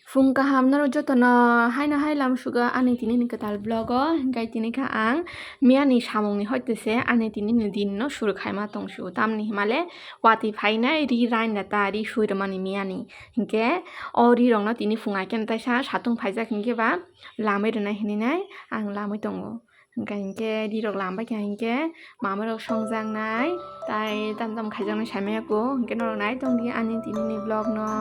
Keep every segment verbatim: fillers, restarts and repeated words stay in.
Phung kaham norok jotono haino hai lam sugo ani tini ni kwtal vlog o, hinkhe tini kha ang miyani samung ni hoite se ani tini ni din no suru khaima tong su, tamni himale watwi phainai ri raina ta ri sui rwmani miyani, hinkhe o ri rok no tini phung ai khe taisa satung phaijak hinkhe ba lamwi rwnai hinwi nai ang lamwi tongo. Hingkha hinkhe rirok lambai kha hinkhe mamarok songjaknai, tai tam tam khaijaknai saimaya kho, hinkhe norok nai tongdi ani tini ni vlog no.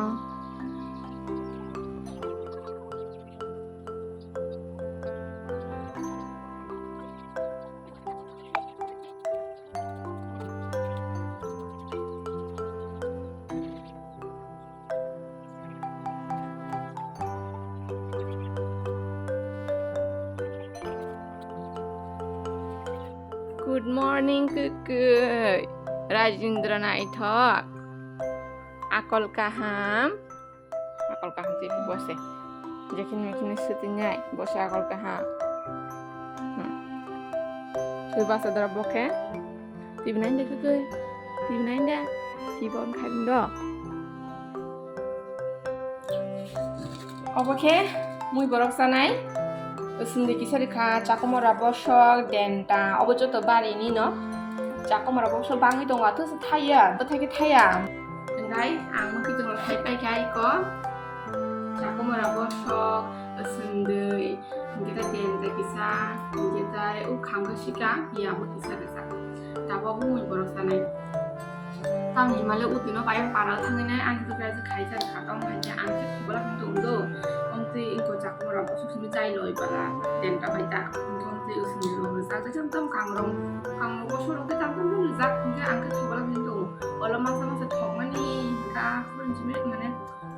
Good morning, Kwkwi. Rajendra naithok. Akol kaham. Akol kaham tei bose. Jekhini mekhini sutinai, bose akol kaham. Hmm. Twi basa dara bokhe. Twi bwnai de Kwkwi. Twi bwnai de. Twi bon khai do. Obo khe mui borok chanai. Sindi kisa rikha chakomora bosok, denta, obo joto bari ni no. Chakomora bosok bangwi tongo, athusa thaya, bwthai khe thaya. Hinkhai ang mui kiching rok khai pai kha iko. Chakomora bosok, sindi, hinkhe tai denta kisa, hinkhe tai o kham khe sika, ya bo kisa rwjak. Tabuk bo mui borok chanai. Tamni himale utino bai para thangwi nai, ang tei bai khaijak kha, tamo hai khe ang khe thubala phano tong do. Omtwi ingko chakomora bosok simi chai loi bala denta bai ta. Omtwi usni rok rijak, tei tam tam kangrong, kangrong bosok rok tei tam tam rijak, hinkhe ang khe thubala phano tong. Olo masa masa thokmani hinkha phurun simi mane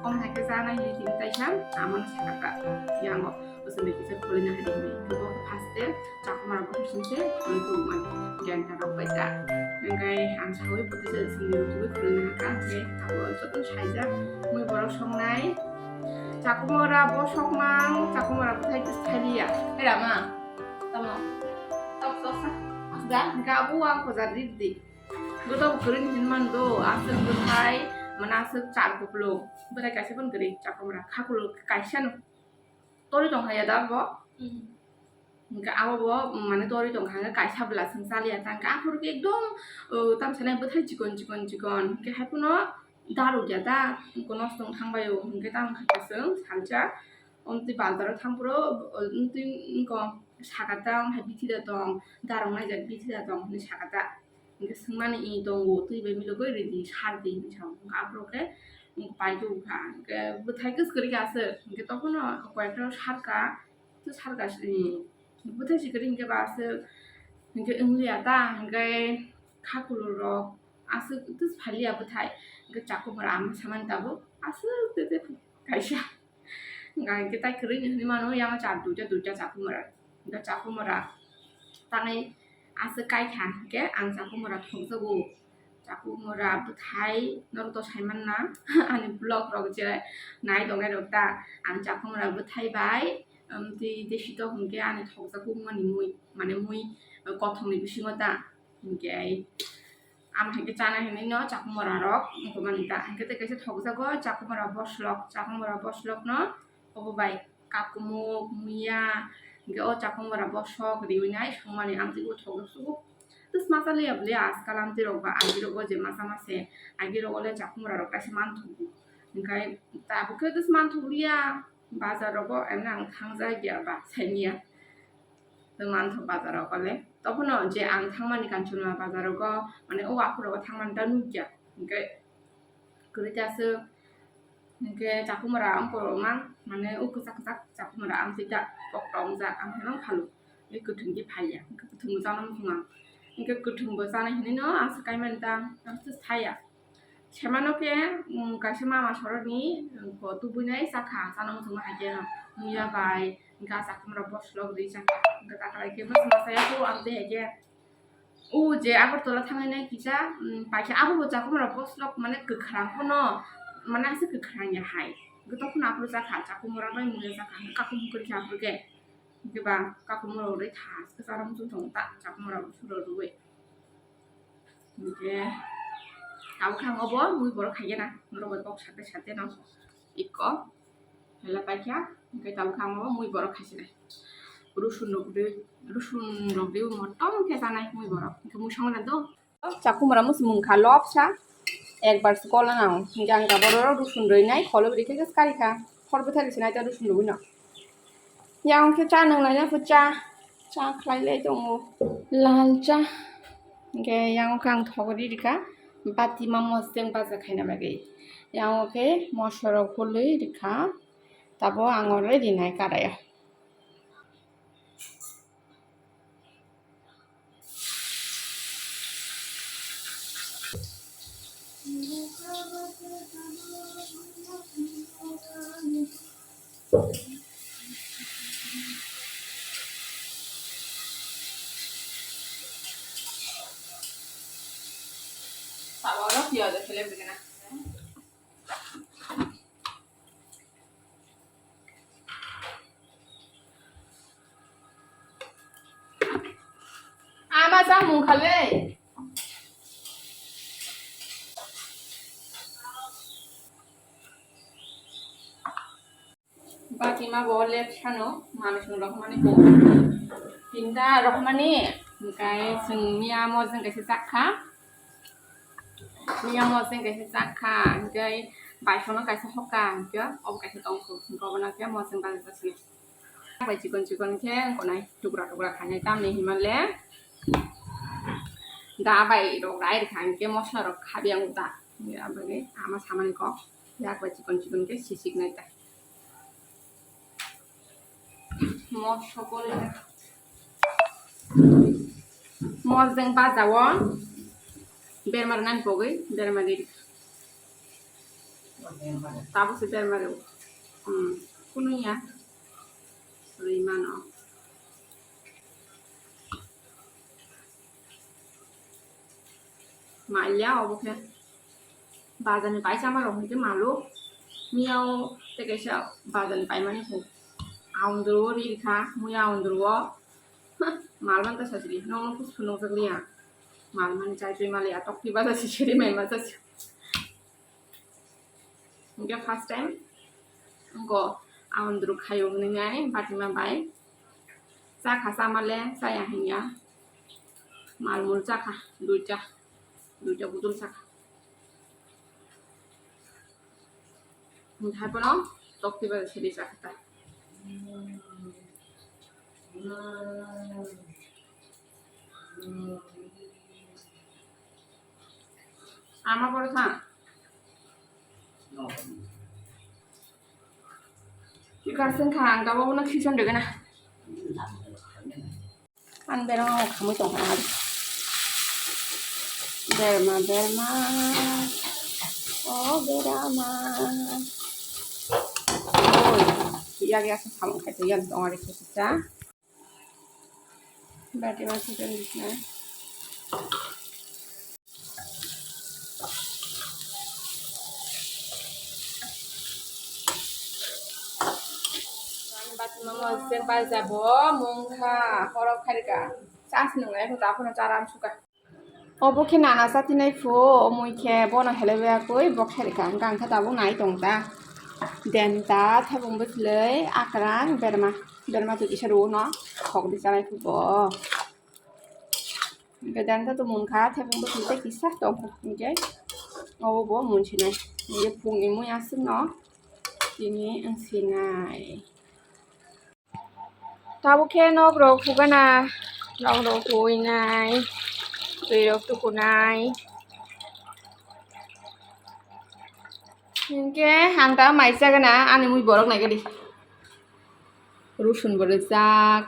om hai khe chanai hinwi tini taisa amano sakha ta yango. Bosonwi kisa khulina hai hinwi. Bo khe first step. Chakomora bosok singse khulwi tongmani denta rok bai ta. Hingkhai ang sawi bo kisa sini rutugwi khulina hakha, hingkhai abo joto saijak mui borok songnai. Chakomora bosok mang, chakomora bwthai kisa thaliya. Hai rama? Tamo? Tok tok sa. Asda, hingkha abo ang khojar ri di. Goto kwrwi hinwi mano do, aswk bwthai, mane aswk char kupulung. Bwthai kaisa phano kwrwi, chakomora khakulo kaisa no. Tori tong haya da bo? Mm. Hingke abo bo, mm, mane tori tong kha, hingke kaisa bwla chwng chaliya ta, hingke aphuru khe ekdom, uh, tamsa nai bwthai chikon, chikon, chikon, hingke hai phano daruk ya ta, hingke nosto wng thang bai o, hingke tamo khe chwng salsa, omtwi bazar o thang phuru, uh, omtwi wngkha saka ta, hai bithi da tong, daruk nai jak bithi da tong hinwi saka ta. Hingke swngmani i tongo, twi bai milogwi ridi, sardi hinwi sa, hingke aphuru khe, hingke pai tong kha, hingke bwthai kwchwrwi khe aswk, hingke tokhono koi ekta sarka, tei sarka, bwthai si kwrwi hingke ba aswk, hingke wngliya ta, hingke khakulo rok aswk tei phaliya bwthai, hingke chakomora ang samani tabuk aswk tei tei kaisa. Hingke tai kwrwini hinwi mano, yang char duita, duita chakomora. Hingke chakomora tangwi aswk kai kha, hingke ang chakomora thokjago. Chakomora bwthai norok to sai manna, ani vlog rok je nai tongnai rok ta. Ang chakomora bwthai bai, um, tei, tei sito hingke ani thokjago wngmani mui, mane mui, uh, kothomni bisingo ta. Hingke ai. Amo hai khe chana hinwi no chakomora rok wngkha mani ta. Hingke tei kaisa thokjago chakomora boslok, chakomora boslok no obo bai kakumuk, muya, hingke o chakomora bosok riwi nai songmani amtwi bo thokjak sugo. Tei masa liya bwle ajkal amtwi rok ba agi rogo je masa mase agi rogo le chakomora rok kaisa manthogo. Hingke tabuk khe tei manthogo liya bazar rogo emne ang thangjak ya ba saimanya. Tei manthok bazar rogo le. Tokhono je ang thangmani Kanchanjunga bazar rogo, mane o akhor rogo thangmani ta nukya. Hingke kwrwi ta aswk, hingke chakomora wngkor mang, mane o kwchak kwchak chakomora amtwi ta koktong jak, ang phano phalu. Tei kwthwng khe phaiya, hingke kwthwng bo chana muchungo ang. Hingke kwthwng bo chana hinwi no aswk kaimani ta, aswk saya. Semano khe, um, kaisa mama soroni, um, ko tubui nai chakha, chana muchungo hai khe muya bai, hingke ah chakomora boslok ri chakha, hingke ta khlai khe bwswk masa ya khe o ang tei hai khe, o je Agartala thangwi nai kisa, um, paikha abo bo chakomora boslok mane kwkhrang phano, mane aswk kwkhrang ya hai, hingke tokhono aphuru chakha, chakomora bai muya chakha, hingke kakhum kwrwi khe aphuru khe, hingke ba kakhum rok ri tha, chana muchung tongo ta, chakomora boslok rwi. Hingke tabuk khe ang obo mui borok khaigena, norok bai kok sate sate no ikko. Hela paikha, hingke tabuk ang o mui borok khaisinai. Rusun rok de, rusun rok de motom khe sanai mui borok. Hingke mui songna do. Chakhumra musi mungkha lobsa. Ekbar se kolang ang. Hingke ang taboro rusun rwi nai, kholo bwrwi khe khe kari kha. Khor bwthai rwi se nai ta rusun rwi no. Yang khe cha nang nai na cha. Cha khlai lai tongo. Lal cha. Hingke yang khe ang thogri rikha. Bati ma mosdeng baja khaina bagwi. Yang khe mosla rok hului rikha. Tabo ang oro rinai karaio. Sabo oro piyaj khelem bigana. Ama chamung khale. Bati ma bo late sano, manwi song rohormani bo. Tinta rohormani, hingkai chwng miya mojeng kaisa chakha. Miya mojeng kaisa chakha, hingkai baisono kaisa hoka, hingke obo kaisa tongkhu, hingke obono khe mojeng bajak sini. Bai chikon chikon khe konai tukra tukra khainai, tamni hinmale da bai rok rai rikha, hingke mosla rok khabi ang da. Aboni ama samani kok yak bai chikon chikon khe sisiknai ta. Mo sokol mojeng bajao berma rwnani pogwi berma ri tabo se berma ri kunu ya ri mano. Mailia obo khe bazar ni paisa ma rok hwnkhe malo miyao tei kaisa bazar ni paimani kho aundro o ri kha muya aundro o mal man ta sajili nokno kusu nokjak liya mal man chai twi maliya tokti bazar si siri mai ma jasi. Hingke first time wngko aundru khayo hwnwi nai Fatima bai chakha chamale chaya hinya mal mul chakha duita duita budul chakha hingke haiphano tokti bai siri chakha ta. Ama pore tha. Ki kasing kha ang tabo no khichon de gana. An berma o khamui tong kha. Berma berma. O berma. Oi. Yak yak samung khai to yan tong ari khe cha. Bati ma chicken disna. Bati ma mo seng bai jabo mungkha horok kharika. Chas nungai ko ta kono charam suka. Obo khe nana chatinai phu, mui khe bono helai bai koi bo khe rikha, hwnkhe ang khe tabuk nai tong ta. Denta, thebung bwchwlwi, akwrang, berma, berma twi kisa rw no, khok di chanai phu bo. Hwnkhe denta to munkha, thebung bwchwlwi tei kisa tong kha, hwnkhe obo bo mun sinai. Hwnkhe phungni mui aswk no tini wng sinai. Tabuk khe nok rok hugana, nok rok huinai, twi rok tukunai. Hinkhe ang ta mai chagana, ani mui borok naikhe di. Rusun bo rijak.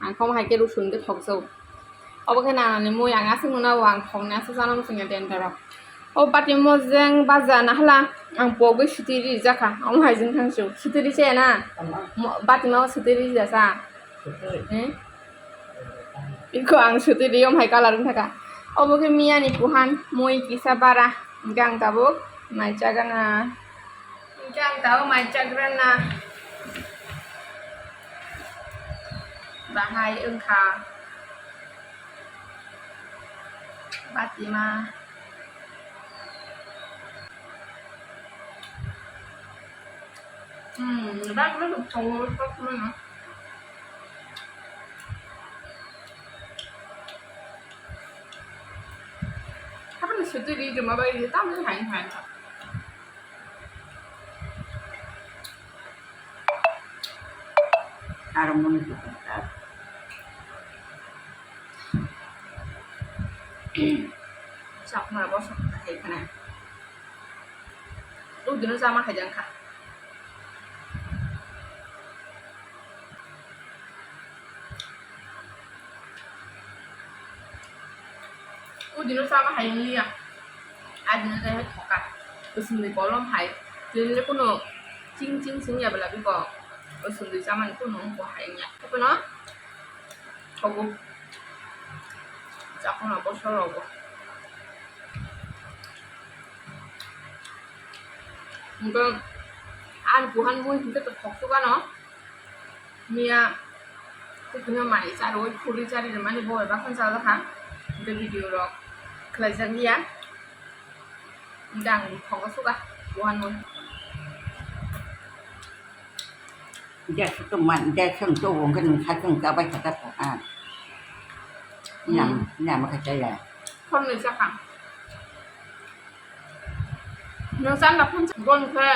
Ang khe omo hai khe rusun khe thokjago. Obo khe nanani mui ang aswk nuna o ang thokni aswk chana muchungya denta rok. O bati mojeng baja nahala ang pogwi suti rijak kha. Omo hai jeng thang su suti rijaya na. Mo-, bati ma o suti rijasa. Hmm? Iko ang suti ri omo hai colour wngkha kha. Obo khe miyani kuhan mui kisa bara. Hingke ang tabuk mai chagana. Hingke ang tabuk mai chagrana. Bahai wngkha. Batima. Hmm, bak bak tongo, bak bak no. Hapan sutwi ri juma bai ri, tam hai hai. Aro moni tu kata. Chakma bo sok hai kana. Udino sama hai jang kha. Udino sama hai nia. Adino dai hai thoka. Usumni kolom hai. Tini kuno ching ching sing ya bela bibo. Usumni sama ni kuno ko hai nia. Kono. Thogo. Chakma bo sorogo. Hingke ani buhan mui hingke to thok thok ano. Miya, tini mani charo, khuri chari mani bo eba khon chalo ha. Hingke video rok khlai jak liya. Hingke ang thok suka buhan mui. Jai sung tong man, jai sung tong wng khe nwng sa chwng cha bai kha ta kok a. Nam, Hmm. Nam kha cha ya. Khornwi cha kha. Nwng chan da phun bon khe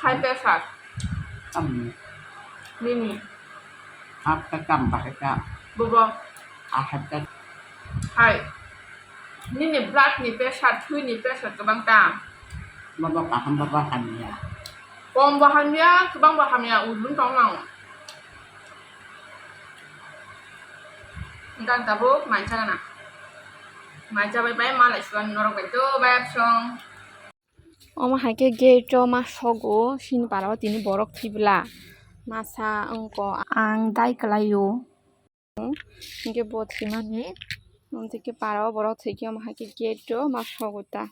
high pressure. Am. Nini. Hap ta kam ba ta. Bobo. A hap ta. Hai. Nini blood ni pressure, thwi ni pressure kwbang ta. Bobo kaham, bobo hamya. Kom bo hamya, kwbang bo hamya, udun tong nang. Gan tabuk mai chana. Mai chabai bai malai suan norok bai to bai song. Omo hai khe gate o ma sogo, chini para o tini borok thwibla masa wngkha ang dai kwlai o. Hinkhe bo thwimani, hinkhe para o borok thwikhe omo hai khe gate o ma sogo ta.